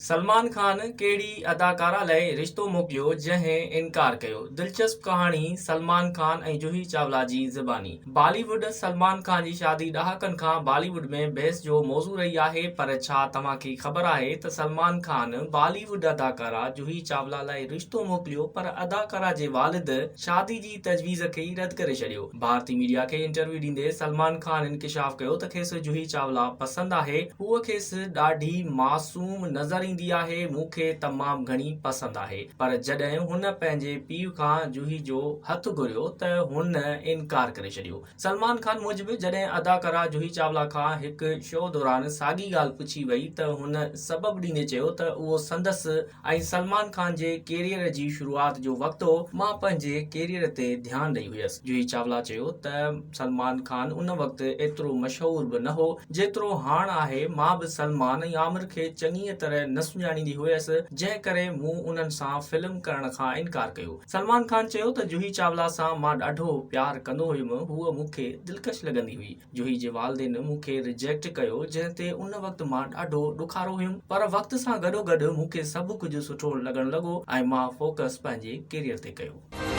سلمان خان ڪهڙي اداڪارا لئه رشتو موڪليو جنهن انڪار ڪيو؟ دلچسپ ڪهاڻي سلمان خان ۽ جوهي چاولا جي زباني. بالي ووڊ، سلمان خان جي شادي ڏهاڪن کان بالي ووڊ ۾ بحث جو موضوع رهي آهي پر ڇا توهان کي خبر آهي ته سلمان خان بالي ووڊ اداڪارا جوهي چاولا لاء رشتو موڪليو پر اداڪارا جي والد شادي جي تجويز کي ئي رد ڪري ڇڏيو. ڀارتي ميڊيا کي انٽرويو ڏيندي سلمان خان انڪشاف ڪيو ته کيس جوهي چاولا پسند آهي، هوء کيس ڏاڍي معصوم نظر ايندي آهي، مون کي تمام گهڻي پسند آهي، پر جڏهن هن پنهنجي پيء کان جوهي جو هٿ گهريو ته هن انڪار ڪري ڇڏيو. سلمان خان موجب جڏهن اداڪارا جوهي چاولا کان هڪ شو دوران ساڳي ڳالهه پڇي وئي ته هن سبب ڏيندي چيو ته اهو سندس ۽ سلمان خان جي ڪيريئر جي شروعات جو وقت هو، مان پنهنجي ڪيريئر تي ڌيان ڏئي هيس. جوهي چاولا چيو ته سلمان خان ان وقت ايترو مشهور به نه هو، جيترو هاڻ آهي، مان به سلمان ۽ عامر کي چڱيء طرح نه سڃاڻيندي هيس، جنهن ڪري مون انهن سان فلم ڪرڻ کان انڪار ڪيو. سلمان خان چيو ته جوهي چاولا سان مان ڏاڍو پيار ڪندو هيم، هوء مون کي دلڪش لڳندي هئي. جوهي جي والدين مون کي ريجيڪٽ ڪيو جنهن تي ان وقت مان ڏاڍو ڏکارو هيم پر وقت سان گڏوگڏ مون کي سڀ ڪجهه سٺو لڳڻ لڳو ۽ مان فوڪس پنهنجي ڪيريئر تي ڪيو.